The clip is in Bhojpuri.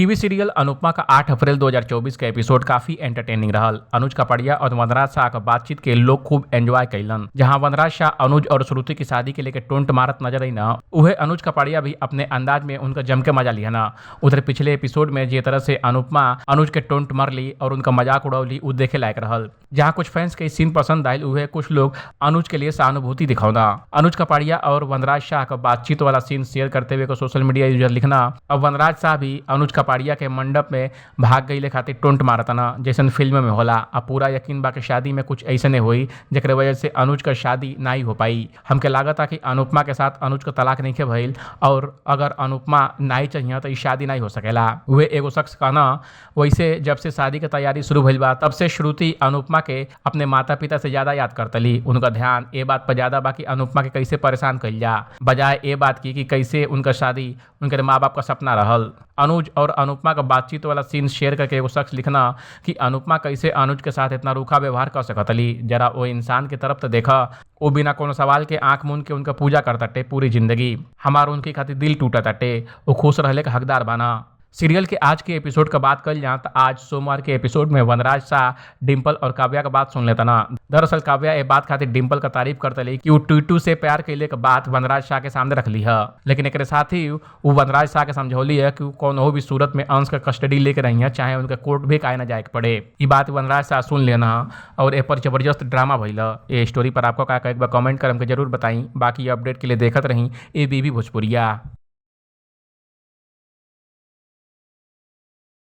टीवी सीरियल अनुपमा का 8 अप्रैल 2024 का एपिसोड काफी एंटरटेनिंग रहल। अनुज कपाड़िया और वनराज शाह का बातचीत के लोग खूब एंजॉय कैलन। जहां वनराज शाह अनुज और श्रुति की शादी के लेकर टोंट मारत नजर आई ना, उहे अनुज कपाड़िया भी अपने अंदाज में उनका जम के मजा लिया ना। उधर पिछले एपिसोड में जे तरह से अनुपमा अनुज के टोंट मार ली और उनका मजाक उड़ौली उ देखे लायक रहल। जहां कुछ फैंस के सीन पसंद आयल, उहे कुछ लोग अनुज के लिए सहानुभूति दिखौना। अनुज कपाड़िया और वनराज शाह का बातचीत वाला सीन शेयर करते हुए सोशल मीडिया यूजर लिखना, अब वनराज शाह भी अनुज कपाड़िया के मंडप में भाग गईले खातिर टोंट मारतना जैसन फिल्म में होला। अब पूरा यकीन बा कि शादी में कुछ ऐसने होई जेकरे वजह से अनुज का शादी नाई हो पाई। हमके लागता कि अनुपमा के साथ अनुज का तलाक नहीं भइल और अगर अनुपमा नाई चाहिए तो ई शादी नहीं हो सकेला। वे एगो शख्स कहना, वैसे जब से शादी के तैयारी शुरू भइल बा तब से श्रुति अनुपमा के अपने माता पिता से ज्यादा याद करतली। उनका ध्यान ए बात पर ज्यादा बा कि अनुपमा के कैसे परेशान कइल जा, बजाय ए बात की कि कैसे उनका शादी उनके माँ बाप का सपना रहल। अनुज और अनुपमा का बातचीत वाला सीन शेयर करके एगो शख्स लिखना कि अनुपमा कैसे अनुज के साथ इतना रूखा व्यवहार कर सकतली, जरा वो इंसान के तरफ तो देखा, वो बिना कोनो सवाल के आंख मूंद के उनका पूजा करताटे पूरी जिंदगी। हमार उनकी खातिर दिल टूटा ताटे, वो खुश रहले के हकदार बाना। सीरियल के आज के एपिसोड का बात कर जाए तो आज सोमवार के एपिसोड में वनराज शाह डिम्पल और काव्या का बात सुन लेता ना। दरअसल काव्या ये बात खातिर डिम्पल का तारीफ करते ली कि वो टीटू से प्यार कैले के बात वनराज शाह के सामने रख ली है, लेकिन एक साथ ही वो वनराज शाह के समझौली है कि कौन भी सूरत में अंश का कस्टडी लेके रही है, चाहे उनके कोर्ट भी काहे ना जाए के पड़े। ये बात वनराज शाह सुन लेना और ए पर जबरदस्त ड्रामा भइल। ये स्टोरी पर आपको का एक बार कमेंट कर हमके जरूर बताई। बाकी अपडेट के लिए देखत रही ए बीबी भोजपुरिया।